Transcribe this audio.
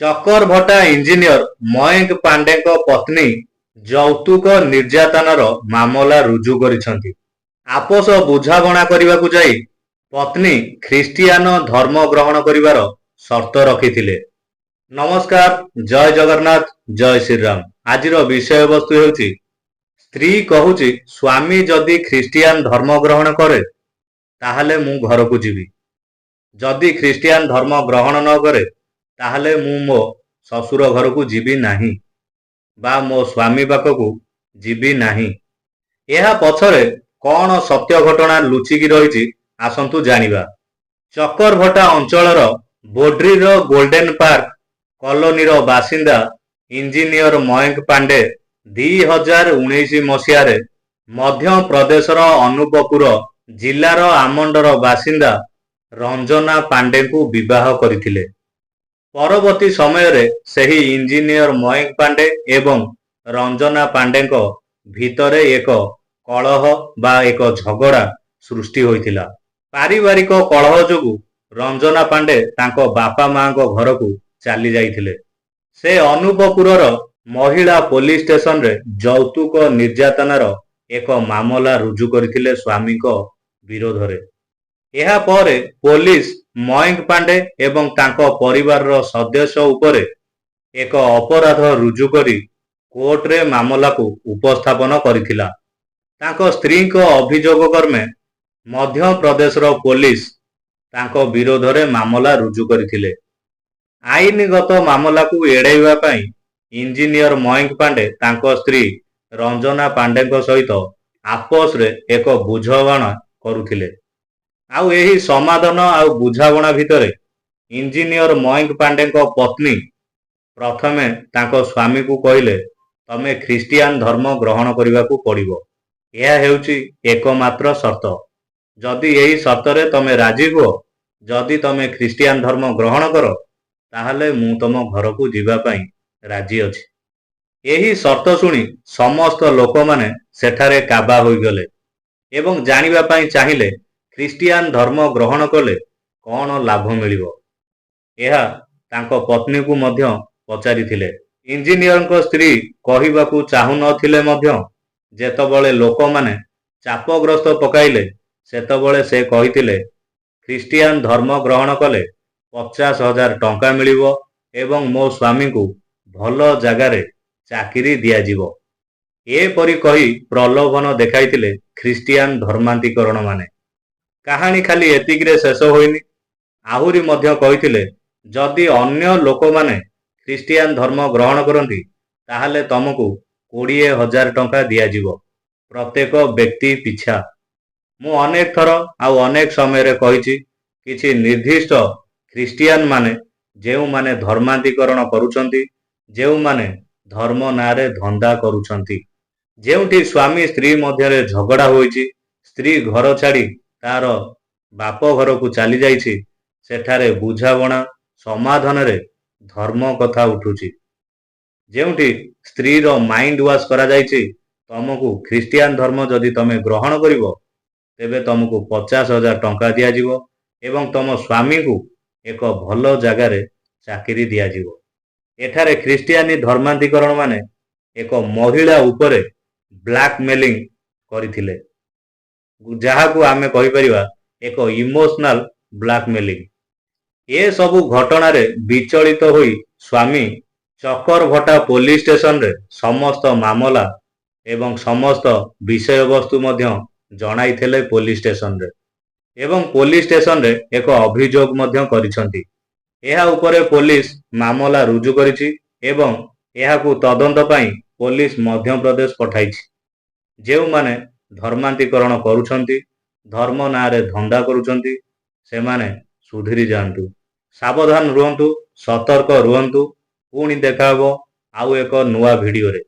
ଚକରଭଟା engineer Mayank ପାଣ୍ଡେଙ୍କ ପତ୍ନୀ ଯୌତୁକ ନିର୍ଯାତନାର ମାମଲା ରୁଜୁ କରିଛନ୍ତି। ଆପୋଷ ବୁଝାମଣା କରିବାକୁ ଯାଇ ପତ୍ନୀ ଖ୍ରୀଷ୍ଟିଆନ ଧର୍ମ ଗ୍ରହଣ କରିବାର ସର୍ତ୍ତ ରଖିଥିଲେ। ନମସ୍କାର, ଜୟ ଜଗନ୍ନାଥ, ଜୟ ଶ୍ରୀରାମ। ଆଜିର ବିଷୟବସ୍ତୁ ହେଉଛି, ସ୍ତ୍ରୀ କହୁଛି, ସ୍ୱାମୀ ଯଦି ଖ୍ରୀଷ୍ଟିଆନ ଧର୍ମ ଗ୍ରହଣ କରେ, ତାହେଲେ ମୁଁ ଘରକୁ ଯିବି। ଯଦି ଖ୍ରୀଷ୍ଟିଆନ ଧର୍ମ ଗ୍ରହଣ ନ କରେ, ତାହେଲେ ମୁଁ ମୋ ଶ୍ୱଶୁର ଘରକୁ ଯିବି ନାହିଁ ବା ମୋ ସ୍ୱାମୀ ପାଖକୁ ଯିବି ନାହିଁ। ଏହା ପଛରେ କଣ ସତ୍ୟ ଘଟଣା ଲୁଚିକି ରହିଛି, ଆସନ୍ତୁ ଜାଣିବା। ଚକରଭଟା ଅଞ୍ଚଳର ବୋଡ୍ରିର ଗୋଲ୍ଡେନ ପାର୍କ କଲୋନୀର ବାସିନ୍ଦା ଇଞ୍ଜିନିୟର ମୟଙ୍କ ପାଣ୍ଡେ 2019 ମସିହାରେ ମଧ୍ୟପ୍ରଦେଶର ଅନୁପପୁର ଜିଲ୍ଲାର ଆମଣ୍ଡର ବାସିନ୍ଦା ରଞ୍ଜନା ପାଣ୍ଡେଙ୍କୁ ବିବାହ କରିଥିଲେ। ପରବର୍ତ୍ତୀ ସମୟରେ ସେହି ଇଞ୍ଜିନିୟର ମୟଙ୍କ ପାଣ୍ଡେ ଏବଂ ରଞ୍ଜନା ପାଣ୍ଡେଙ୍କ ଭିତରେ ଏକ କଳହ ବା ଏକ ଝଗଡ଼ା ସୃଷ୍ଟି ହୋଇଥିଲା। ପାରିବାରିକ କଳହ ଯୋଗୁଁ ରଞ୍ଜନା ପାଣ୍ଡେ ତାଙ୍କ ବାପା ମାଙ୍କ ଘରକୁ ଚାଲି ଯାଇଥିଲେ। ସେ ଅନୁପପୁରର ମହିଳା ପୋଲିସ ଷ୍ଟେସନରେ ଯୌତୁକ ନିର୍ଯାତନାର ଏକ ମାମଲା ରୁଜୁ କରିଥିଲେ ସ୍ୱାମୀଙ୍କ ବିରୋଧରେ। ଏହା ପରେ ପୋଲିସ ମୟଙ୍କ ପାଣ୍ଡେ ଏବଂ ତାଙ୍କ ପରିବାରର ସଦସ୍ୟ ଉପରେ ଏକ ଅପରାଧ ରୁଜୁ କରି କୋର୍ଟରେ ମାମଲାକୁ ଉପସ୍ଥାପନ କରିଥିଲା। ତାଙ୍କ ସ୍ତ୍ରୀଙ୍କ ଅଭିଯୋଗ କ୍ରମେ ମଧ୍ୟପ୍ରଦେଶର ପୋଲିସ ତାଙ୍କ ବିରୋଧରେ ମାମଲା ରୁଜୁ କରିଥିଲେ। ଆଇନଗତ ମାମଲାକୁ ଏଡ଼ାଇବା ପାଇଁ ଇଞ୍ଜିନିୟର ମୟଙ୍କ ପାଣ୍ଡେ ତାଙ୍କ ସ୍ତ୍ରୀ ରଞ୍ଜନା ପାଣ୍ଡେଙ୍କ ସହିତ ଆପୋସରେ ଏକ ବୁଝାମଣା କରୁଥିଲେ। ଆଉ ଏହି ସମାଧାନ ଆଉ ବୁଝାମଣା ଭିତରେ ଇଞ୍ଜିନିୟର ମୟଙ୍କ ପାଣ୍ଡେଙ୍କ ପତ୍ନୀ ପ୍ରଥମେ ତାଙ୍କ ସ୍ୱାମୀକୁ କହିଲେ, "ତମେ ଖ୍ରୀଷ୍ଟିଆନ ଧର୍ମ ଗ୍ରହଣ କରିବାକୁ ପଡ଼ିବ। ଏହା ହେଉଛି ଏକମାତ୍ର ସର୍ତ୍ତ। ଯଦି ଏହି ସର୍ତ୍ତରେ ତମେ ରାଜି ହୁଅ, ଯଦି ତମେ ଖ୍ରୀଷ୍ଟିଆନ ଧର୍ମ ଗ୍ରହଣ କର, ତାହେଲେ ମୁଁ ତମ ଘରକୁ ଯିବା ପାଇଁ ରାଜି ଅଛି।" ଏହି ସର୍ତ୍ତ ଶୁଣି ସମସ୍ତ ଲୋକମାନେ ସେଠାରେ କାବା ହୋଇଗଲେ ଏବଂ ଜାଣିବା ପାଇଁ ଚାହିଁଲେ, ଖ୍ରୀଷ୍ଟିଆନ ଧର୍ମ ଗ୍ରହଣ କଲେ କଣ ଲାଭ ମିଳିବ। ଏହା ତାଙ୍କ ପତ୍ନୀକୁ ମଧ୍ୟ ପଚାରିଥିଲେ। ଇଞ୍ଜିନିୟରଙ୍କ ସ୍ତ୍ରୀ କହିବାକୁ ଚାହୁଁନଥିଲେ ମଧ୍ୟ ଯେତେବେଳେ ଲୋକମାନେ ଚାପଗ୍ରସ୍ତ ପକାଇଲେ, ସେତେବେଳେ ସେ କହିଥିଲେ, ଖ୍ରୀଷ୍ଟିଆନ ଧର୍ମ ଗ୍ରହଣ କଲେ 50,000 ଟଙ୍କା ମିଳିବ ଏବଂ ମୋ ସ୍ୱାମୀଙ୍କୁ ଭଲ ଜାଗାରେ ଚାକିରି ଦିଆଯିବ। ଏପରି କହି ପ୍ରଲୋଭନ ଦେଖାଇଥିଲେ ଖ୍ରୀଷ୍ଟିଆନ ଧର୍ମାନ୍ତରୀକରଣ ମାନେ। କାହାଣୀ ଖାଲି ଏତିକିରେ ଶେଷ ହୋଇନି। ଆହୁରି ମଧ୍ୟ କହିଥିଲେ, ଯଦି ଅନ୍ୟ ଲୋକମାନେ ଖ୍ରୀଷ୍ଟିଆନ ଧର୍ମ ଗ୍ରହଣ କରନ୍ତି, ତାହେଲେ ତମକୁ 20,000 ଟଙ୍କା ଦିଆଯିବ ପ୍ରତ୍ୟେକ ବ୍ୟକ୍ତି ପିଛା। ମୁଁ ଅନେକ ଥର ଆଉ ଅନେକ ସମୟରେ କହିଛି, କିଛି ନିର୍ଦ୍ଦିଷ୍ଟ ଖ୍ରୀଷ୍ଟିଆନ ମାନେ, ଯେଉଁମାନେ ଧର୍ମାନ୍ତରୀକରଣ କରୁଛନ୍ତି, ଯେଉଁମାନେ ଧର୍ମ ନାଁରେ ଧନ୍ଦା କରୁଛନ୍ତି, ଯେଉଁଠି ସ୍ୱାମୀ ସ୍ତ୍ରୀ ମଧ୍ୟରେ ଝଗଡ଼ା ହୋଇଛି, ସ୍ତ୍ରୀ ଘର ଛାଡ଼ି ତାର ବାପ ଘରକୁ ଚାଲି ଯାଇଛି, ସେଠାରେ ବୁଝାମଣା ସମାଧାନରେ ଧର୍ମ କଥା ଉଠୁଛି। ଯେଉଁଠି ସ୍ତ୍ରୀର ମାଇଣ୍ଡ ୱାଶ କରାଯାଇଛି, ତମକୁ ଖ୍ରୀଷ୍ଟିଆନ ଧର୍ମ ଯଦି ତମେ ଗ୍ରହଣ କରିବ, ତେବେ ତମକୁ 50,000 ଟଙ୍କା ଦିଆଯିବ ଏବଂ ତମ ସ୍ୱାମୀଙ୍କୁ ଏକ ଭଲ ଜାଗାରେ ଚାକିରି ଦିଆଯିବ। ଏଠାରେ ଖ୍ରୀଷ୍ଟିଆନୀ ଧର୍ମାନ୍ତରୀକରଣ ମାନେ ଏକ ମହିଳା ଉପରେ ବ୍ଲାକମେଲିଂ କରିଥିଲେ, ଯାହାକୁ ଆମେ କହିପାରିବା ଏକ ଇମୋସନାଲ ବ୍ଲାକମେଲିଂ। ଏସବୁ ଘଟଣାରେ ବିଚଳିତ ହୋଇ ସ୍ୱାମୀ ଚକରଭଟା ପୋଲିସ ଷ୍ଟେସନରେ ସମସ୍ତ ମାମଲା ଏବଂ ସମସ୍ତ ବିଷୟବସ୍ତୁ ମଧ୍ୟ ଜଣାଇଥିଲେ ପୋଲିସ ଷ୍ଟେସନରେ ଏବଂ ପୋଲିସ ଷ୍ଟେସନରେ ଏକ ଅଭିଯୋଗ ମଧ୍ୟ କରିଛନ୍ତି। ଏହା ଉପରେ ପୋଲିସ ମାମଲା ରୁଜୁ କରିଛି ଏବଂ ଏହାକୁ ତଦନ୍ତ ପାଇଁ ପୋଲିସ ମଧ୍ୟପ୍ରଦେଶ ପଠାଇଛି। ଯେଉଁମାନେ ଧର୍ମାନ୍ତରୀକରଣ କରୁଛନ୍ତି, ଧର୍ମ ନାଁରେ ଧନ୍ଦା କରୁଛନ୍ତି, ସେମାନେ ସୁଧୁରି ଯାଆନ୍ତୁ, ସାବଧାନ ରୁହନ୍ତୁ, ସତର୍କ ରୁହନ୍ତୁ। ପୁଣି ଦେଖାହବ ଆଉ ଏକ ନୂଆ ଭିଡିଓରେ।